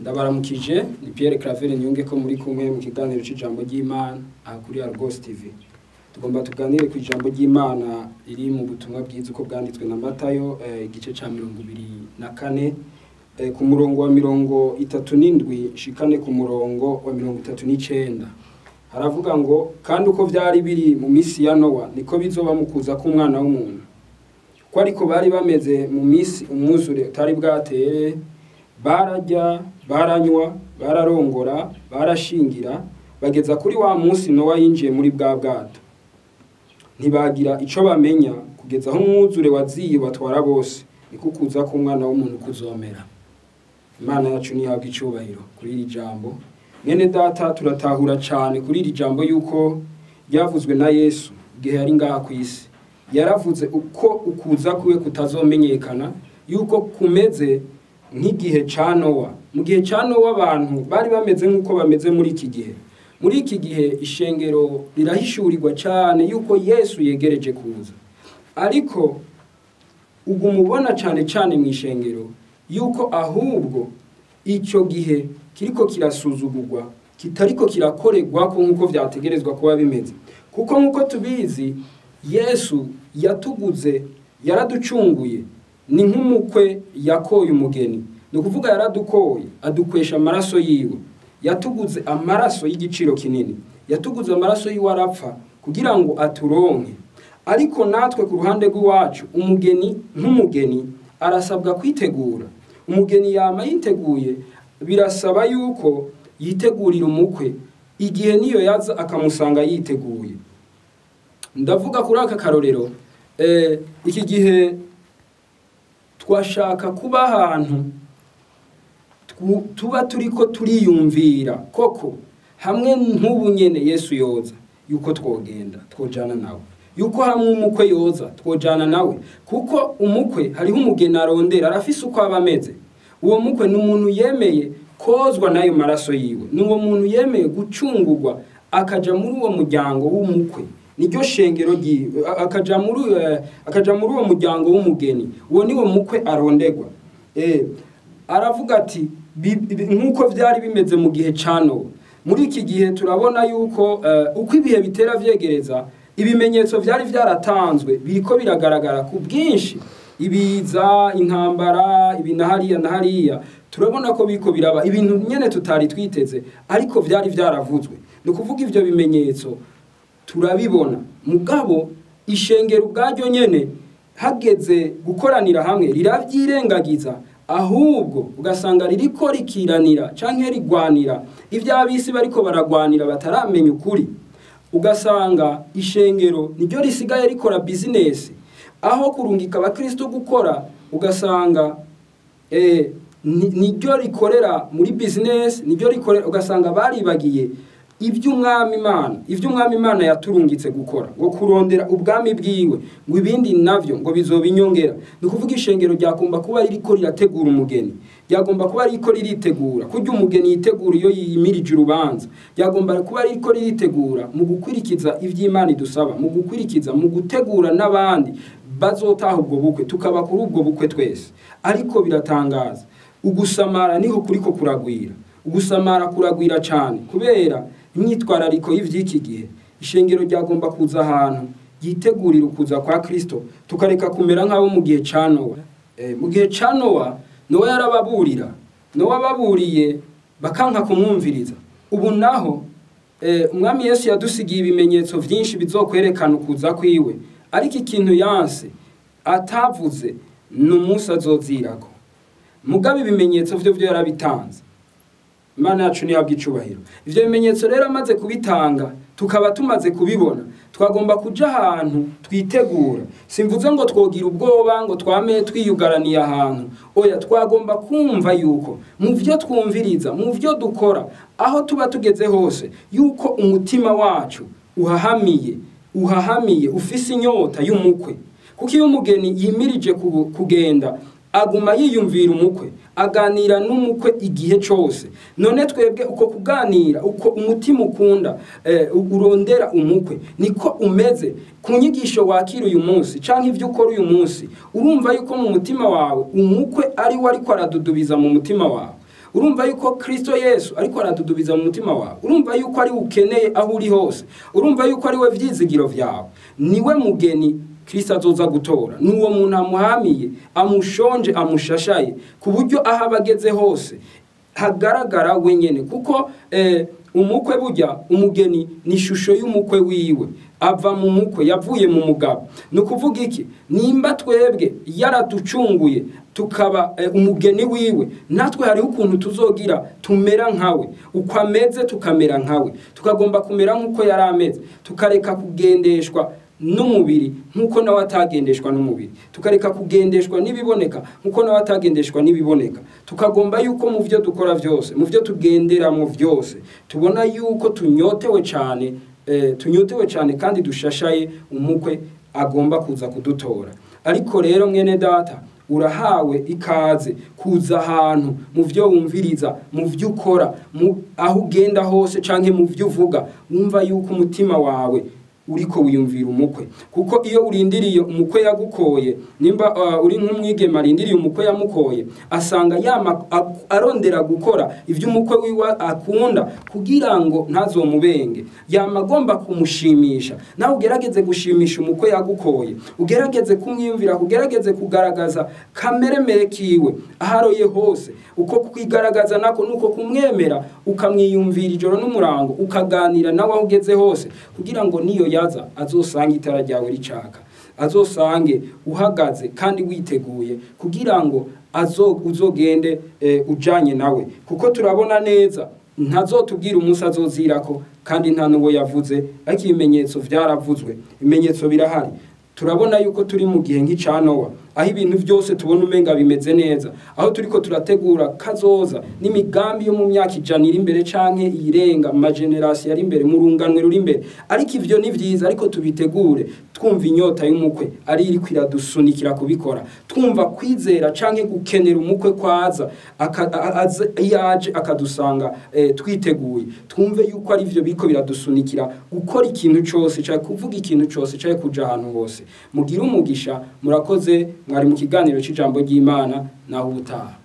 Ndabaramukije, ni Pierre Claver Niyunge ko muri kumwe mu kiganiro c'ijambo ry'Imana aha kuri Argos TV. Tugomba tuganire ku ijambo ry'Imana riri mu butumwa bwiza uko bwanditswe na Matayo, igice ca 24, ku murongo wa 37 shikane ku murongo wa 39. Haravuga ngo: kandi uko vyari biri mu misi ya Nowa niko bizoba mu kuza k'umwana w'umuntu. Ko ariko bari bameze mu misi umwuzure utari bwatere, bararya, baranywa, bararongora, barashingira, bageza kuri wa munsi Nowa yinjiye muri bwa bwato. Ntibagira ico bamenya kugeza aho umwuzure waziye batwara bose, niko kuza k'umwana w'umuntu kuzomera. Imana yacu nihabwe icubahiro kuri iri jambo. Mwene data, turatahura cane kuri iri jambo yuko ryavuzwe na Yesu igihe yari ngaha kw'isi. Yaravuze uko ukuza kwiwe kutazomenyekana, yuko kumeze nk'igihe ca Nowa. Mu gihe ca Nowa abantu bari bameze nk'uko bameze muri iki gihe. Muri iki gihe ishengero rirahishurirwa cane yuko Yesu yegereje kuza. Ariko ugumubona cane cane mu ishengero yuko ahubwo ico gihe kiriko kirasuzugurwa, kitariko kirakorerwa ko nkuko vyategerezwa kuba bimeze. Kuko nkuko tubizi, Yesu yatuguze, yaraducunguye, ni nk'umukwe yakoye umugeni. Ni ukuvuga yaradukoye, adukwesha amaraso yiwe. Yatuguze amaraso y'igiciro kinini. Yatuguze amaraso yiwe arapfa kugira ngo aturonke. Ariko natwe ku ruhande rw'iwacu, umugeni nk'umugeni arasabwa kwitegura. Umugeni yama yiteguye, birasaba yuko yitegurira umukwe igihe niyo yaza akamusanga yiteguye. Ndavuga kuri aka karorero, iki gihe twashaka kuba ahantu tuba turiko turiyumvira koko hamwe nk'ubu nyene Yesu yoza yuko twogenda twojana nawe, yuko hamwe umukwe yoza twojana nawe, kuko umukwe hariho umugeni arondera, arafise uko aba ameze. Uwo mukwe ni umuntu yemeye kozwa n'ayo maraso yiwe, ni uwo muntu yemeye gucungurwa akaja muri uwo muryango w'umukwe, niryo shengero ryiwe, akaja muri uwo muryango w'umugeni. Uwo niwo mukwe aronderwa. Aravuga ati nkuko vyari bimeze mu gihe ca Nowa. Muri iki gihe turabona yuko uko ibihe bitera vyegereza, ibimenyetso vyari vyaratanzwe biriko biragaragara ku bwinshi. Ibiza, intambara, ibi na hariya na hariya, turabona ko biriko biraba ibintu nyene tutari twiteze, ariko vyari vyaravuzwe. Ni ukuvuga ivyo bimenyetso turabibona, mugabo ishengero ubwaryo nyene hageze gukoranira hamwe riravyirengagiza, ahubwo ugasanga ririko rikiranira canke rigwanira ivy'abisi bariko baragwanira bataramenya ukuri. Ugasanga ishengero niryo risigaye rikora business, aho kurungika abakristo gukora, ugasanga niryo rikorera muri business, niryo rikorera, ugasanga baribagiye ivy'umwami Imana, ivy'umwami Imana yaturungitse gukora, ngo kurondera ubwami bwiwe, ngo ibindi navyo ngo bizoba inyongera. Ni ukuvuga ishengero ryagomba kuba ririko rirategura umugeni, ryagomba kuba ririko riritegura kurya umugeni yitegura iyo yimirije urubanza, ryagomba kuba ririko riritegura mu gukwirikiza ivy'Imana idusaba, mu gukwirikiza, mu gutegura n'abandi bazotaha ubwo bukwe, tukaba kuri ubwo bukwe twese. Ariko biratangaza, ugusamara niho kuriko kuragwira, ugusamara kuragwira cane kubera imyitwarariko y'ivy'iki gihe. Ishengero ryagomba kuza ahantu yitegurira ukuza kwa Kristo, tukareka kumera nk'abo mu gihe ca Nowa. Mu gihe ca Nowa, Nowa yarababurira, Nowa ababuriye bakanka kumwumviriza. Ubu naho umwami Yesu yadusigiye ibimenyetso vyinshi bizokwerekana ukuza kwiwe, ariko ikintu yanse atavuze ni umunsi azozirako. Mugabe ibimenyetso vyo vyo yarabitanze. Imana yacu nihabwe icubahiro. Ivyo bimenyetso rero amaze kubitanga, tukaba tumaze kubibona, twagomba kuja ahantu twitegura. Simvuze ngo twogira ubwoba ngo twame twiyugaraniye ahantu. Oya, twagomba kumva yuko mu vyo twumviriza, mu vyo dukora, aho tuba tugeze hose, yuko umutima wacu uhahamiye, uhahamiye, ufise inyota y'umukwe. Kuko iyo umugeni yimirije kugenda, aguma yiyumvira umukwe, aganira n'umukwe igihe cose. None twebwe uko kuganira, uko umutima ukunda, urondera umukwe, niko umeze ku nyigisho wakira uyu munsi canke ivyo ukora uyu munsi. Urumva yuko mu mutima wawe umukwe ari we ariko aradudubiza mu mutima wawe. Urumva yuko Kristo Yesu ariko aradudubiza mu mutima wawe. Urumva yuko ari ukeneye aho uri hose. Urumva yuko ari we vyizigiro vyawe. Niwe mugeni Kristo azoza gutora. Nuwo muntu amuhamiye, amushonje, amushashaye, ku buryo aho abageze hose hagaragara wenyene. Kuko umukwe burya umugeni ni ishusho y'umukwe wiwe, ava mu mukwe, yavuye mu mugabo. Ni ukuvuga iki? Nimba twebwe yaraducunguye tukaba umugeni wiwe, natwe hariho ukuntu tuzogira tumera nkawe, uko ameze tukamera nkawe, tukagomba kumera nk'uko yari ameze, tukareka kugendeshwa n'umubiri nk'uko nawe atagendeshwa n'umubiri, tukareka kugendeshwa n'ibiboneka nk'uko nawe atagendeshwa n'ibiboneka. Tukagomba yuko mu byo dukora byose, mu byo tugenderamo byose, tubona yuko tunyotewe cyane, tunyotewe cyane kandi dushashaye umukwe agomba kuza kudutora. Ariko rero mwene data, urahawe ikaze kuza ahantu mu byo wumviriza, mu byo ukora, aho ugenda hose canke mu byo uvuga, wumva yuko umutima wawe uriko wiyumvira umukwe. Kuko iyo urindiriye umukwe yagukoye, nimba uri nk'umwigeme arindiriye umukwe yamukoye, asanga yama arondera gukora ivyo umukwe wiwe akunda kugira ngo ntazomubenge, yama agomba kumushimisha. Nawe ugerageze gushimisha umukwe yagukoye, ugerageze kumwiyumvira, ugerageze kugaragaza kameremere kiwe aharoye hose. Uko kwigaragaza nako nuko kumwemera, ukamwiyumvira ijoro n'umurango, ukaganira nawe aho ugeze hose, kugira ngo niyo yaza azosange itara ryawe ricaka, azosange uhagaze kandi witeguye, kugira ngo uzogende ujanye nawe. Kuko turabona neza ntazotubwira umunsi azozirako, kandi nta n'uwo yavuze, ariko ibimenyetso vyaravuzwe, ibimenyetso birahari. Turabona yuko turi mu gihe nk'ica Nowa, aho ibintu byose tubona umenga bimeze neza, aho turiko turategura kazoza n'imigambi yo mu myaka 100 iri imbere canke irenga, ma generation ari imbere, mu runganwe ruri imbere. Ariko ivyo ni vyiza, ariko tubitegure twumva inyota y'umukwe ari iri kwiradusunikira kubikora, twumva kwizera canke gukenera umukwe kwaza yaje akadusanga twiteguye, twumve yuko ari ivyo biko biradusunikira gukora ikintu cose, canke kuvuga ikintu cose, canke kuja ahantu hose. Mugire umugisha, murakoze. Mwari mu kiganiro c'ijambo ry'Imana, naho ubutaha.